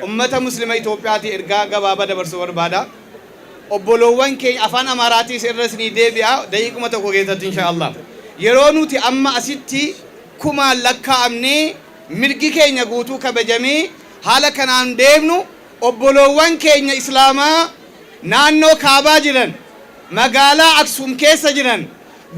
Ummata Muslima Itoophiyaati ergaa gabaabaa dabarsuu barbaada. Obboloowwan keenya afaan Amaaraatiis irra isinii deebi'a daqiiquma tokko keessatti insha Allah. Yeroo nuti amma asitti kumaan lakkaa'amnee mirgi keenya guutuu kabajamee haala kanaan deemnu, obboloowwan keenya Islaamaa naannoo kaabaa jiran, magaalaa Aksuum keessa jiran,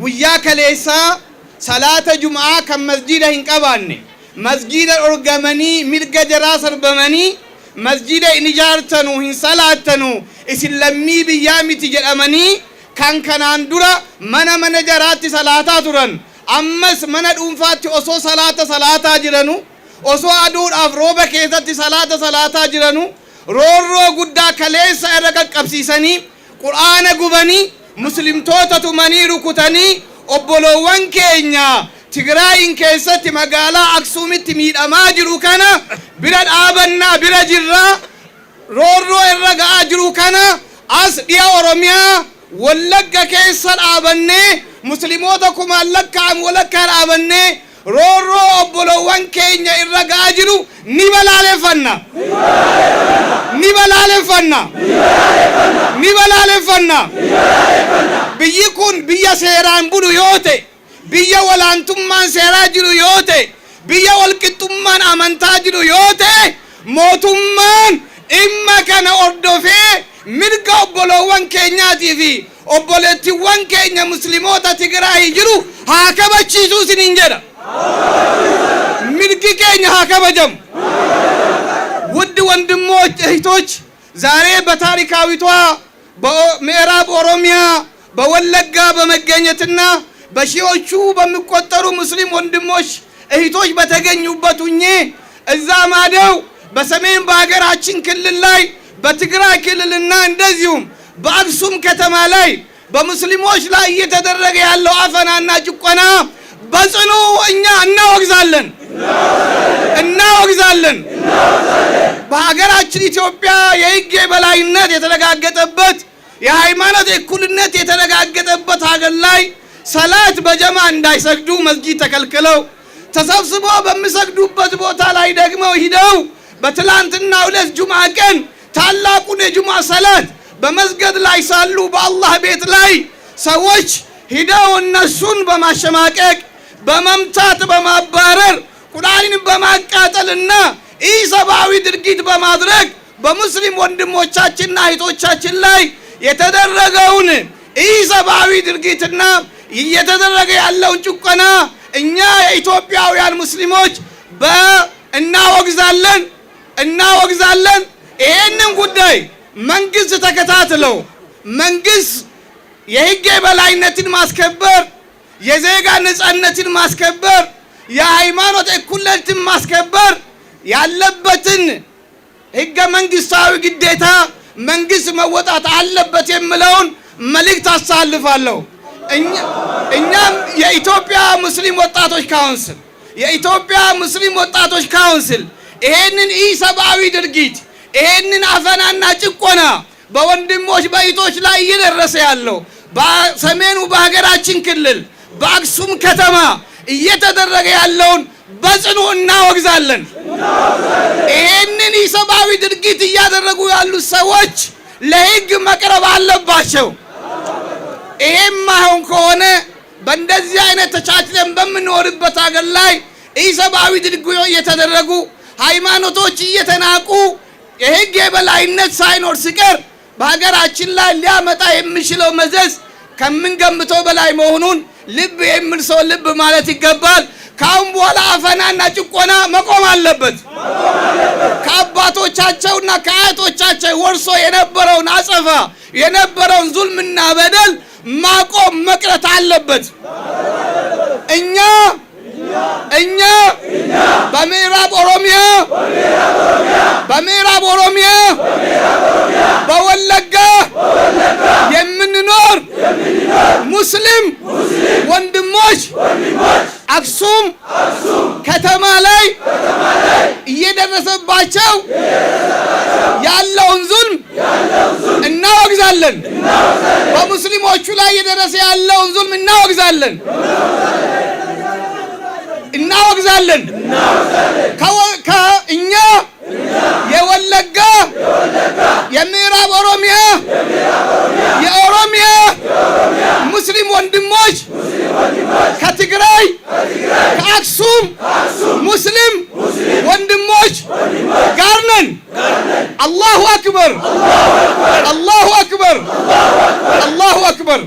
guyyaa kaleessaa salaata Jum'aa kan masjiida hin qabaanne, masjiida dhorgamanii, mirga jaraa sarbamanii, masjiida hin ijaartanu, hin salaattanu, isin lammii biyyaa miti jedhamanii, kan kanaan dura mana mana jaraatti salaataa turan, ammas mana dhuunfaatti osoo salaata salaataa jiranu, osoo aduudhaaf rooba keessatti salaata salaataa jiranu, roorroo guddaa kaleessa irra qaqqabsiisanii, Qur'aana gubanii, Muslimtoota tumanii rukutanii, obboloowwan keenya Tigraayin keessatti magaalaa Aksuumitti miidhamaa jiru kana bira dhaabannaa, bira jirraa. Roorroo irra ga'aa jiru kana as dhiya Oromiyaa Wallagga keessa dhaabannee, Muslimoota kumaan lakkaa'amu walakkaa dhaabannee, roorroo obboloowwan keenya irra ga'aa jiru ni balaaleffanna. Ni balaaleffanna. Ni balaaleffanna. Biyyi kun biyya seeraan bulu yoo ta'e, biyya walaantummaan seeraa jiru yoo ta'e, biyya walqixxummaan amantaa jiru yoo ta'e, mootummaan dhimma kana hordofee mirga obboloowwan keenyaatii fi obboleettiiwwan keenya Muslimoota Tigraay jiru haa kabachiisuu isiniin jedha. Mirgi keenya haa kabajamu. ውድ ወንድሞች እህቶች፣ ዛሬ በታሪካዊቷ በምዕራብ ኦሮሚያ በወለጋ በመገኘትና በሺዎቹ በሚቆጠሩ ሙስሊም ወንድሞች እህቶች በተገኙበት ሁኜ፣ እዛ ማደው በሰሜን በሀገራችን ክልል ላይ በትግራይ ክልልና እንደዚሁም በአክሱም ከተማ ላይ በሙስሊሞች ላይ እየተደረገ ያለው አፈናና ጭቆና በጽኑ እኛ እናወግዛለን፣ እናወግዛለን። በሀገራችን ኢትዮጵያ የሕግ የበላይነት የተረጋገጠበት፣ የሃይማኖት እኩልነት የተረጋገጠበት ሀገር ላይ ሰላት በጀማ እንዳይሰግዱ መስጊድ ተከልክለው፣ ተሰብስበው በሚሰግዱበት ቦታ ላይ ደግሞ ሂደው በትላንትናው ዕለት ጁምዓ ቀን ታላቁን የጁምዓ ሰላት በመስገድ ላይ ሳሉ በአላህ ቤት ላይ ሰዎች ሂደው እነሱን በማሸማቀቅ፣ በመምታት፣ በማባረር፣ ቁርአንን በማቃጠልና ኢሰብአዊ ድርጊት በማድረግ በሙስሊም ወንድሞቻችንና እህቶቻችን ላይ የተደረገውን ኢሰብአዊ ድርጊትና እየተደረገ ያለውን ጭቆና እኛ የኢትዮጵያውያን ሙስሊሞች እናወግዛለን፣ እናወግዛለን። ይሄንን ጉዳይ መንግስት ተከታትለው መንግስት የህግ የበላይነትን ማስከበር፣ የዜጋ ነጻነትን ማስከበር፣ የሃይማኖት እኩልነትን ማስከበር ያለበትን ህገ መንግስታዊ ግዴታ መንግስት መወጣት አለበት የሚለውን መልእክት አስተላልፋለሁ። እኛም የኢትዮጵያ ሙስሊም ወጣቶች ካውንስል፣ የኢትዮጵያ ሙስሊም ወጣቶች ካውንስል ይሄንን ኢሰብአዊ ድርጊት፣ ይሄንን አፈናና ጭቆና በወንድሞች በእህቶች ላይ እየደረሰ ያለው፣ በሰሜኑ በሀገራችን ክልል በአክሱም ከተማ እየተደረገ ያለውን በጽኑ እናወግዛለን። ይሄንን ኢሰብአዊ ድርጊት እያደረጉ ያሉት ሰዎች ለህግ መቅረብ አለባቸው። ይሄም ማይሆን ከሆነ በእንደዚህ አይነት ተቻችለን በምንኖርበት ሀገር ላይ ኢሰብአዊ ድርጊቶች እየተደረጉ፣ ሃይማኖቶች እየተናቁ፣ የህግ የበላይነት ሳይኖር ሲቀር በሀገራችን ላይ ሊያመጣ የሚችለው መዘዝ ከምንገምተው በላይ መሆኑን ልብ የሚል ሰው ልብ ማለት ይገባል። ከአሁን በኋላ አፈናና ጭቆና መቆም አለበት። ከአባቶቻቸውና ከአያቶቻቸው ወርሶ የነበረውን አጸፋ፣ የነበረውን ዙልምና በደል ማቆም መቅረት አለበት። እኛ በምዕራብ ኦሮሚያ፣ በምዕራብ ኦሮሚያ በወለጋ የምንኖር ሙስሊም ወንድሞች አክሱም ከተማ ላይ እየደረሰባቸው ያለውን ዙልም እናወግዛለን። በሙስሊሞቹ ላይ እየደረሰ ያለውን ዙልም እናወግዛለን፣ እናወግዛለን። ከእኛ የወለጋ የምዕራብ ኦሮሚያ፣ የኦሮሚያ ሙስሊም ወንድሞች ከትግራይ፣ ከአክሱም ሙስሊም ወንድሞች ጋር ነን። አላሁ አክበር፣ አላሁ አክበር፣ አላሁ አክበር።